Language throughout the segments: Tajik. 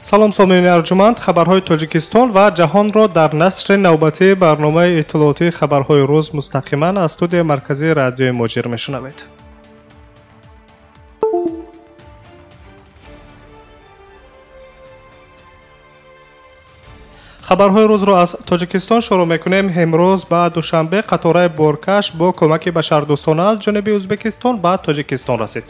Салом сомиёни арҷуманд, хабарҳои Тоҷикистон ва ҷаҳонро дар нашри навбатии барномаи иттилоотии хабарҳои рӯз мустақиман аз студияи марказии радиои Муҳоҷир мешунавед. Хабарҳои рӯзро аз Тоҷикистон шурӯъ мекунем. Имрӯз ба Душанбе қатораи боркаш бо кӯмаки башардӯстона аз ҷониби Ӯзбекистон ба Тоҷикистон расид.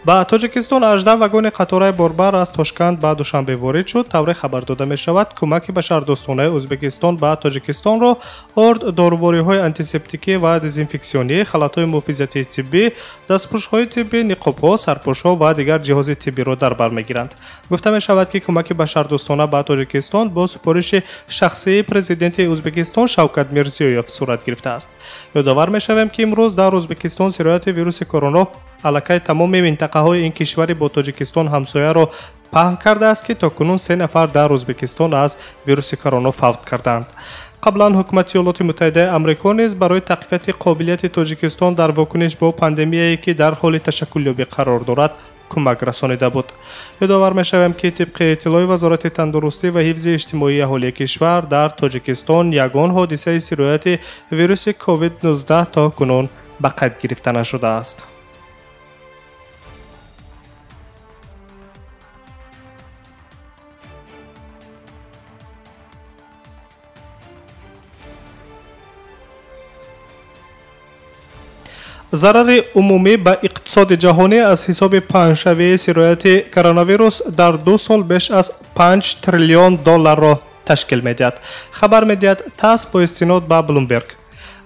Ба Тоҷикистон 18 вагони қатораи борбар аз Тошканд ба Душанбе ворид шуд. Тавре хабар дода мешавад, кӯмаки башардӯстонаи Ӯзбекистон ба Тоҷикистонро орд, дорувориҳои антисептикӣ ва дезинфексионӣ, халатҳои муҳофизатии тиббӣ, дастпӯшҳои тиббӣ, ниқобҳо, сарпӯшҳо ва дигар ҷиҳози тиббиро дар бар мегиранд. Гуфта мешавад, ки кӯмаки башардӯстона ба Тоҷикистон бо супориши шахсии президенти Ӯзбекистон Шавкат Мирзиёев сурат гирифтааст. Ёдовар мешавем, ки имрӯз дар Ӯзбекистон сирояти вируси корона аллакай тамоми минтақаҳои ин кишвари бо Тоҷикистон ҳамсояро паҳн кардааст, ки то кунун 3 нафар дар Ӯзбекистон аз вируси корона фавт кардаанд. Қаблан ҳукумати Иёлоти Муттаҳидаи Амрико низ барои тақвияти қобилияти Тоҷикистон дар вокуниш бо пандемияе, ки дар ҳоли ташаккулёбӣ қарор дорад, кӯмак расонида буд. Ёдовар мешавем, ки тибқи иттилои Вазорати тандурустӣ ва ҳифзи иҷтимоии аҳолии кишвар дар Тоҷикистон ягон ҳодисаи сирояти вируси COVID-19 то кунун ба қайд гирифта нашудааст. Зарари умумӣ ба иқтисоди ҷаҳонӣ аз ҳисоби паҳншавии сирояти коронавирус дар 2 сол беш аз 5 триллион долларро ташкил медиҳад. Хабар медиҳад ТАСС бо истинод ба Блумберг.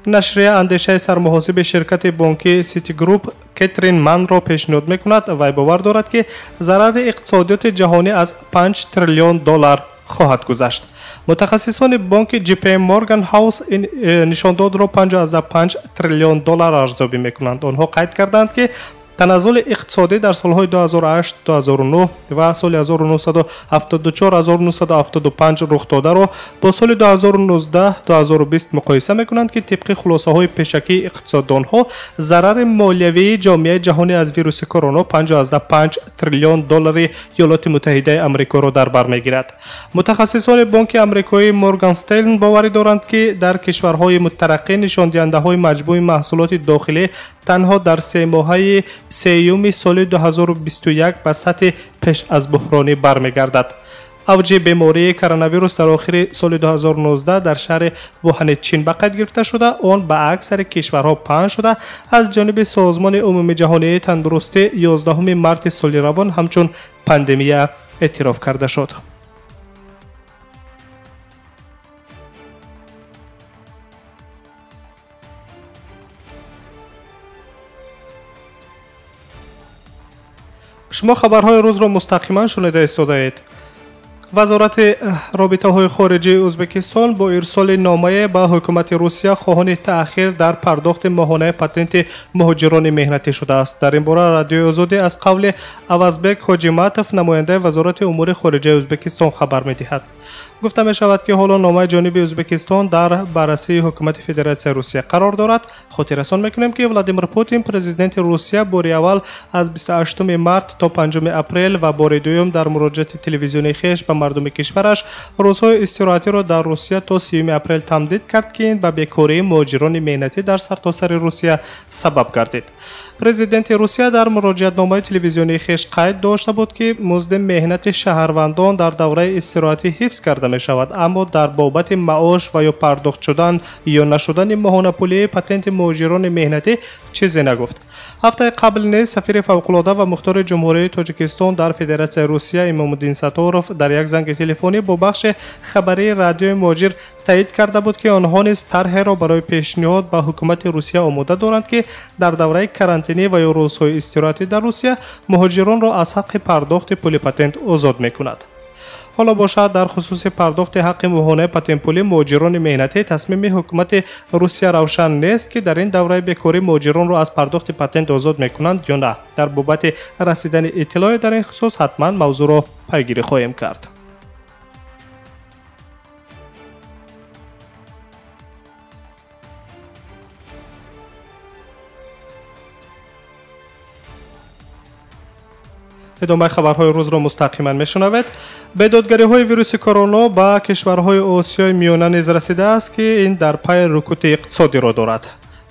Нашрия андешаи сармуҳосиби ширкати бонкии Citigroup Кетрин Манро пешниҳод мекунад. Вай бовар дорад, ки зарари иқтисодиёти ҷаҳонӣ аз 5 триллион доллар хоҳад гузашт. Мутахассисони бонки JP Morgan House ин нишондодро 5,5 триллион доллар арзёбӣ мекунанд. Онҳо қайд карданд, ки таназзули иқтисодӣ дар солҳои 2008-2009 ва соли 1974-1975 рух додаро бо соли 2019-2020 муқоиса мекунанд, ки тибқи хулосаҳои пешакии иқтисоддонҳо зарари молиявии ҷомеаи ҷаҳонӣ аз вируси корона 5,5 триллион доллари Иёлоти Муттаҳидаи Амрикоро дар бар мегирад. Мутахассисони бонки амрикоии Морган Стэнли боварӣ доранд, ки дар кишварҳои мутараққӣ нишондиҳандаҳои маҷмӯи маҳсулоти дохилӣ танҳо дар семоҳаи сеюми соли 2021 ба сатҳи пеш аз буҳронӣ бармегардад. Авҷи бемории коронавирус дар охири соли 2019 дар шаҳри Вуҳани Чин ба қайд гирифта шуда, он ба аксари кишварҳо паҳн шуда, аз ҷониби Созмони умумиҷаҳонии тандурустӣ 11 марти соли равон ҳамчун пандемия эътироф карда шуд. Шумо хабарҳои рӯзро мустақиман шунида истодаед. Вазорати робитаҳои хориҷии Ӯзбекистон бо ирсоли номае ба ҳукумати Русия хоҳони таъхир дар пардохти моҳонаи патенти муҳоҷирони меҳнатӣ шудааст. Дар ин бора Радиои Озодӣ аз қавли Авазбек Ҳоҷиматов, намояндаи Вазорати умури хориҷаи Ӯзбекистон, хабар медиҳад. Гуфта мешавад, ки ҳоло номаи ҷониби Ӯзбекистон дар баррасии ҳукумати Федератсияи Русия қарор дорад. Хотиррасон мекунем, ки Владимир Путин, президенти Русия, бори аввал аз 28 март то 5 апрел ва бори дуюм дар муроҷиати телевизионии хеш ба мардуми кишвараш рӯзҳои истироҳатиро дар Русия то 30 апрел тамдид кард, ки ин ба бекории муҳоҷирони меҳнатӣ дар сартосари Русия сабаб гардид. Президенти Русия дар муроҷиатномаи телевизионии хеш қайд дошта буд, ки музди меҳнати шаҳрвандон дар давраи истироҳатӣ ҳифз карда мешавад, аммо дар бобати маош ва ё пардохт шудан ё нашудани моҳонапулии патенти муҳоҷирони меҳнатӣ чизе нагуфт. Ҳафтаи қабл низ сафири фавқулода ва мухтори Ҷумҳурии Тоҷикистон дар Федератсияи Русия Имомуддин Сатторов дар як занги телефонӣ бо бахши хабарии радиои Муҳоҷир таъид карда буд, ки онҳо низ тарҳеро барои пешниҳод ба ҳукумати Русия омода доранд, ки дар давраи карантинӣ ва ё рӯзҳои истироҳатӣ дар Русия муҳоҷиронро аз ҳаққи пардохти пули патент озод мекунад. Ҳоло бошад, дар хусуси пардохти ҳаққи моҳонаи патентпулӣ муҳоҷирони меҳнатӣ тасмими ҳукумати Русия равшан нест, ки дар ин давраи бекорӣ муҳоҷиронро аз пардохти патент озод мекунанд ё на. Дар бобати расидани иттилоъе дар ин хусус ҳатман мавзӯъро пайгирӣ хоҳем кард. Идомаи хабарҳои рӯзро мустақиман мешунавед. Бедодгариҳои вируси корона ба кишварҳои Осиёи Миёна низ расидааст, ки ин дар пайи рукуди иқтисодиро дорад.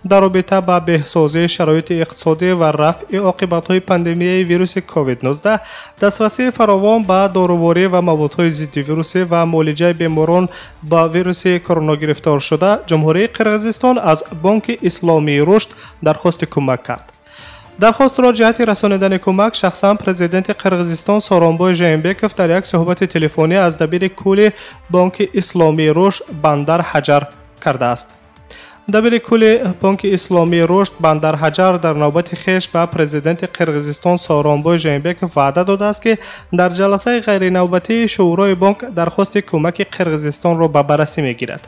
Дар робита ба беҳсозии шароити иқтисодӣ ва рафъи оқибатҳои пандемияи вируси COVID-19, дастрасии фаровон ба доруворӣ ва маводҳои зиддивирусӣ ва муолиҷаи беморон ба вируси корона гирифтор шуда, Ҷумҳурии Қирғизистон аз Бонки Исломии Рушд дархости кӯмак кард. Дархостро ҷиҳати расонидани кӯмак шахсан президенти Қирғизистон Сооронбой Жээнбеков дар як суҳбати телефонӣ аз дабири кулли Бонки Исломии Рушд Бандар Ҳаҷар кардааст. Дабири кулли Бонки Исломии Рушд Бандар Ҳаҷар дар навбати хеш ба президенти Қирғизистон Сооронбой Жээнбеков ваъда додааст, ки дар ҷаласаи ғайринавбатии Шӯрои бонк дархости кӯмаки Қирғизистонро ба баррасӣ мегирад.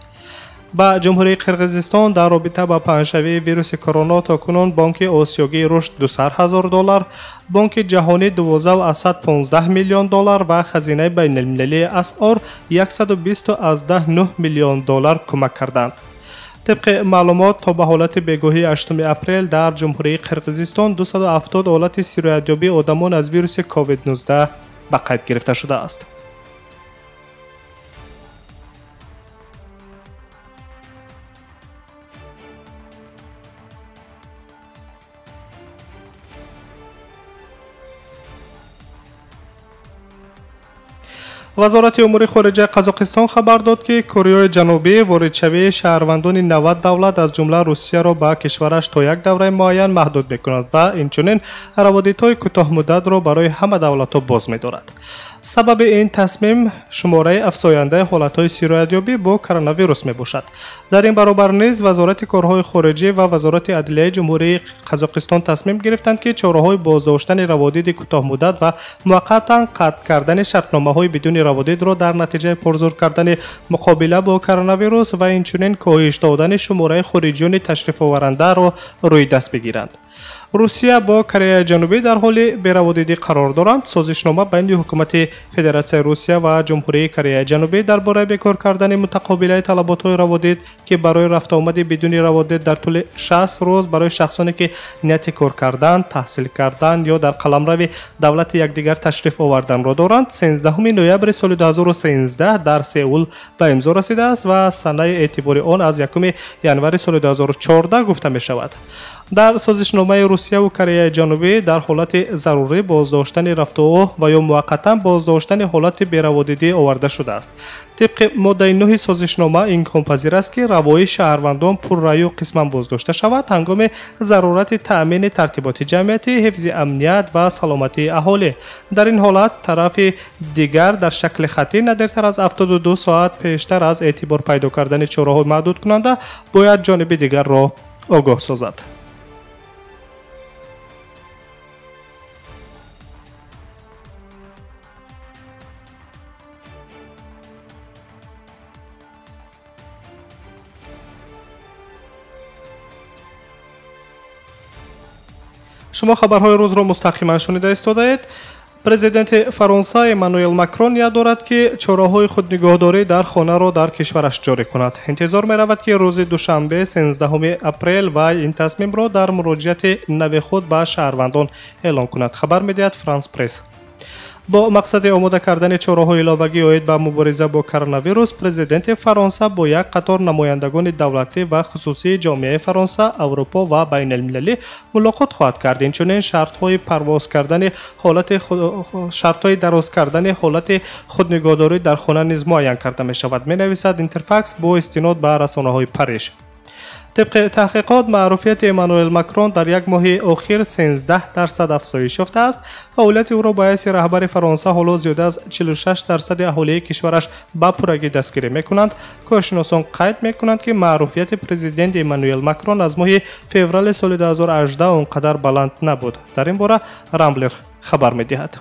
Ба Ҷумҳурии Қирғизистон дар робита ба паҳншавии вируси корона то кунун Бонки Осиёгии Рушд 200 ҳазор доллар, Бонки Ҷаҳонӣ 12,15 миллион доллар ва Хазинаи байналмилалии асъор 120,9 миллион доллар кӯмак карданд. Тибқи маълумот, то ба ҳолати бегоҳии 8 апрел дар Ҷумҳурии Қирғизистон 270 ҳолати сироятёбии одамон аз вируси COVID-19 ба қайд гирифта шудааст. Вазорати умури хориҷаи Қазоқистон хабар дод, ки Кореяи Ҷанубӣ воридшавии шаҳрвандони 90 давлат аз ҷумла Русияро ба кишвараш то як давраи муайян маҳдуд мекунад ва инчунин раводидҳои кӯтоҳмуддатро барои ҳама давлатҳо боз медорад. Сабаби ин тасмим шумораи афзояндаи ҳолатҳои сироятёбӣ бо коронавирус мебошад. Дар ин баробар низ Вазорати корҳои хориҷӣ ва Вазорати адлияи Ҷумҳурии Қазоқистон тасмим гирифтанд, ки чораҳои боздоштани раводиди кӯтоҳмуддат ва муваққатан қатъ кардани шартномаҳои бидуни раводидро дар натиҷаи пурзур кардани муқобила бо коронавирус ва инчунин коҳиш додани шумораи хориҷиёни ташрифоварандаро рӯи даст бигиранд. Русия бо Кореяи Ҷанубӣ дар ҳоли бераводидӣ қарор доранд. Созишнома байни ҳукумати Федератсияи Русия ва Ҷумҳурии Кореяи Ҷанубӣ дар бораи бекор кардани мутақобилаи талаботҳои раводид, ки барои рафтуомади бидуни раводид дар тӯли 60 рӯз барои шахсоне ки нияти кор кардан, таҳсил кардан ё дар қаламрави давлати якдигар ташриф оварданро доранд, 13 ноябри соли 2013 дар Сеул ба имзо расидааст ва санаи эътибори он аз 1 январи соли 2014 гуфта мешавад. Дар созишномаи Русияву Кореяи Ҷанубӣ дар ҳолати зарурӣ боздоштани рафтуо ва ё муваққатан боздоштани ҳолати бераводидӣ оварда шудааст. Тибқи моддаи 9 созишнома имконпазир аст, ки равои шаҳрвандон пурраю қисман боздошта шавад ҳангоми зарурати таъмини тартиботи ҷамъиятӣ, ҳифзи амният ва саломатии аҳолӣ. Дар ин ҳолат тарафи дигар дар шакли хаттӣ на дертар аз 72 соат пештар аз эътибор пайдо кардани чораҳои маҳдудкунанда бояд ҷониби дигарро огоҳ созад. Шумо хабарҳои рӯзро мустақиман шунида истодаед. Президенти Фаронса Эммануэл Макрон ният дорад, ки чораҳои худнигоҳдорӣ дар хонаро дар кишвараш ҷорӣ кунад. Интизор меравад, ки рӯзи душанбе 13 апрел вай ин тасмимро дар муроҷиати нави худ ба шаҳрвандон эълон кунад, хабар медиҳад Франс Пресс. Бо мақсади омода кардани чораҳои иловагӣ оид ба мубориза бо коронавирус, президенти Фаронса бо як қатор намояндагони давлатӣ ва хусусии ҷомеаи Фаронса, Аврупо ва байналмилалӣ мулоқот хоҳад кард. Инчунин шартҳои парвоз кардани шартҳои дароз кардани ҳолати худнигоҳдорӣ дар хона низ муайян карда мешавад, менависад Интерфакс бо истинод ба расонаҳои Париж. Тибқи таҳқиқот, маъруфияти Эммануэл Макрон дар як моҳи охир 13% афзоиш ёфтааст. Фаъолияти ӯро ба ҳайси раҳбари Фаронса ҳоло зиёда аз 46% аҳолии кишвараш ба пуррагӣ дастгирӣ мекунанд. Коршиносон қайд мекунанд, ки маъруфияти президент Эммануэл Макрон аз моҳи феврали соли 2018 он қадар баланд набуд. Дар ин бора Рамблер хабар медиҳад.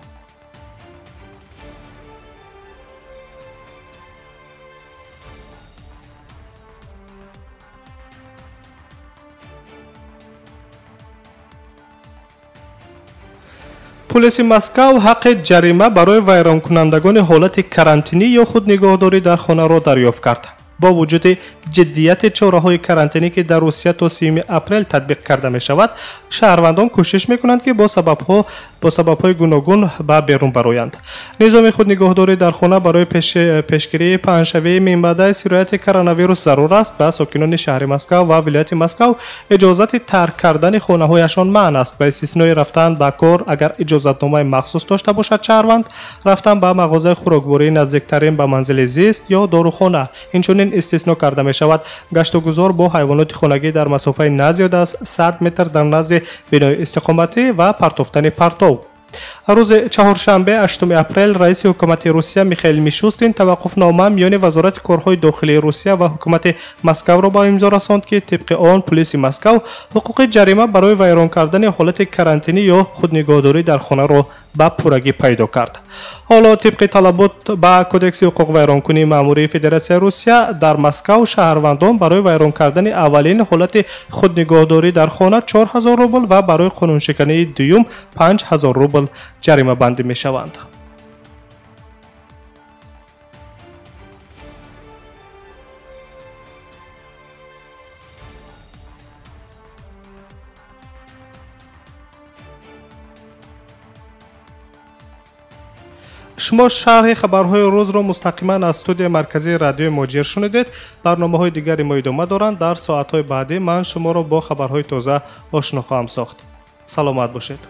Полиси Москав ҳаққи ҷарима барои вайронкунандагони ҳолати карантинӣ ё худнигоҳдорӣ дар хонаро дарёфт кард. Бо вуҷуди ҷиддияти чораҳои карантинӣ, ки дар Русия то 30 апрел татбиқ карда мешавад, шаҳрвандон кӯшиш мекунанд, ки бо сабабҳои гуногун ба берун бароянд. Низоми худнигоҳдорӣ дар хона барои пешгирии паҳншавии минбаъдаи сирояти коронавирус зарур аст. Ба сокинони шаҳри Москав ва вилояти Москав иҷозати тарк кардани хонаҳояшон манъ аст, ба истиснои рафтан ба кор, агар иҷозатномаи махсус дошта бошад шаҳрванд, рафтан ба мағозаи хӯроквории наздиктарин ба манзили зист ё дорухона. Инчунин истисно карда мешавад гаштугузор бо ҳайвоноти хонагӣ дар масофаи на зиёд аз 100 метр дар назди бинои истиқоматӣ ва партофтани партов. Рӯзи чаҳоршанбе, 8 апрел, раиси ҳукумати Русия Михаил Мишустин таваққуфнома миёни Вазорати корҳои дохилии Русия ва ҳукумати Москавро ба имзо расонд, ки тибқи он пулиси Москав ҳуқуқи ҷарима барои вайрон кардани ҳолати карантинӣ ё худнигоҳдорӣ дар хонаро ба пуррагӣ пайдо кард. Ҳоло тибқи талабот ба Кодекси ҳуқуқвайронкунии маъмурии Федератсияи Русия дар Москав шаҳрвандон барои вайрон кардани аввалин ҳолати худнигоҳдорӣ дар хона 4000 рубл ва барои қонуншикании дуюм 5000 рубл ҷаримабандӣ мешаванд. Шумо шарҳи хабарҳои рӯзро мустақиман аз студияи марказии радиои Муҳоҷир шунидед. Барномаҳои дигари мо идома доранд. Дар соатҳои баъдӣ ман шуморо бо хабарҳои тоза ошно хоҳам сохт. Саломат бошед.